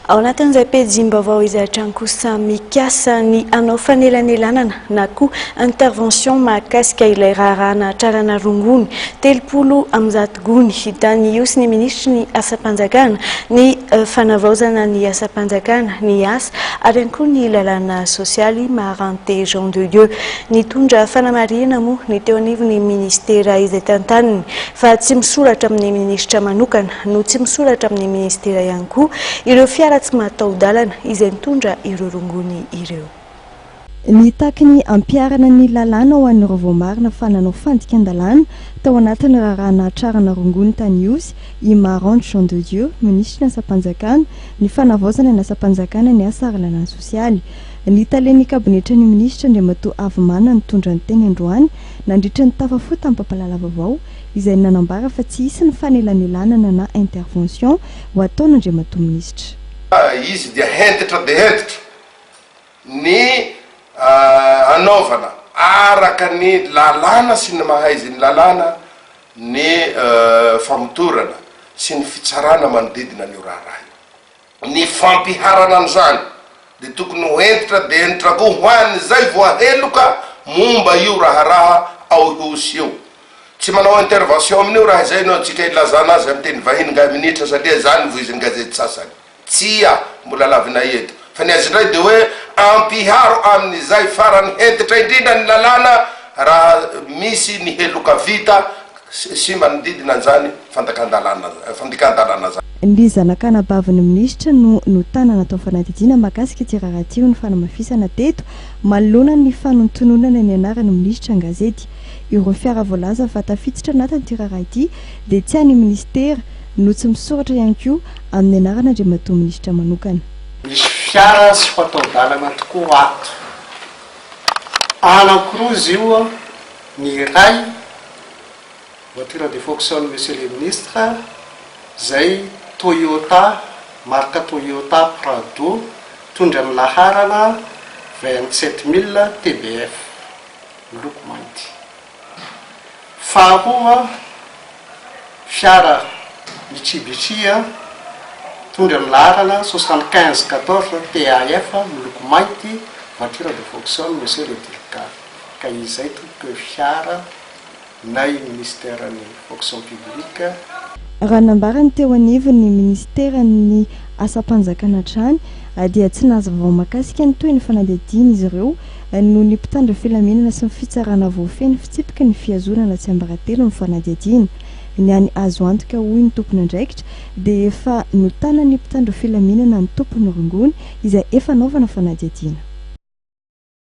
Ao anatin'izay pejim-baovao izay hatrany kosa, mikasa ny hanao fanelanelanana na koa intervention mahakasika ilay raharaha nahatrarana rongony 130 gony tany Ihosy ny minisitry ny Asam-panjakana, ny fanavaozana ny asam-panjakana, ny asa ary ihany koa ny lalàna sosialy Maharante Jean de Dieu. Nitondra fanamarihana moa ny teo anivon'ny minisitera izay tantaniny fa tsy misoratra amin'ny minisitra manokana no tsy misoratra amin'ny minisitera ihany koa ireo fiara tsy mahataho-dalana izay nitondra ireo rongony ireo. Nitaky ny hampiharana ny lalàna ho an'ireo voamarina fa nanao fandikan-dalàna tao anatin'ny raharaha nahatrarana rongony tany Ihosy i Marange Jean de Dieu, minisitry ny Asam-panjakana, ny fanavaozana ny asam-panjakana, ny asa ary lalàna sosialy. Ny talen'ny kabinetran'ny minisitra Andriamatoa Avimana nitondra ny teny androany nandritra ny tafa fohy tamin'ny mpampahalala vaovao izay nanambara fa tsy hisy ny fanelanelanana na intervention ho ataon'Andriamatoa Minisitra. Izy dia hentitra dia hentitra ny hanaovana araka ny lalàna sy ny mahaizy ny lalàna ny famotorana sy ny fitsarana manodidina an'io raharaha io. Ny fampiharana an'izany dia tokony ho hentitra dia hentitra koa ho an'izay voaheloka momba io raharaha ao Ihosy io. Tsy manao intervention amin'io raha izay no antsika ilazana azy amin'ny teny vahiny ngahy minitra satria izany voizin'ny gazety sasany. Tsia, mbola lavinay eto. Fa ny azy indray dia hoe ampiharo amin'izay farany hentitra indrindra ny lalàna raha misy ny heloka vita sy manodidina an'izany fandakan-dalàna fandikan-dalàna izany. Ny zanak'anabavin'ny minisitra no notanana atao fanadihadiana mahakasika ity raharaha ity hoy ny fanamafisana teto manoloana ny fanontononana ny anaran'ny minisitra an-gazety. Ireo fiara voalaza fa tafiditra anatin'ity raharaha ity dia tsy an'ny minisitera no tsy misoratra ihany koa amin'ny anaran'Andriamatoa minisitra manokana. Misy fiara tsy fatao-dalana tokoa ato. Anankiroa izy io, ny iray voiture de fonction Monsieur le Ministre izay Toyota, marque Toyota Prado, mitondra ny laharana 27000 TBF, miloko mainty. Faharoa, fiara Mitsubishi mitondra ny laharana 75 14 TAF miloko mainty, voiture de fonction Monsieur le Directeur. Ka izay tompoko fiara nay Minisiteran'ny Fonction Publique. Raha nambarany teo anivon'ny minisiteran'ny Asam-panjakana hatrany dia tsy nahazo vaovao mahakasika ny tohin'ny fanadihadiana izy ireo noho ny mpitandro filaminana sy ny fitsarana voafehy ny fitsipiky ny fihazonana tsiambaratelo ny fanadihadiana. Ny any azo antoka hoy ny tompon'andraikitra dia efa notanan'ny mpitandro filaminana ny tompon'ny rongony izay efa anaovana fanadihadiana.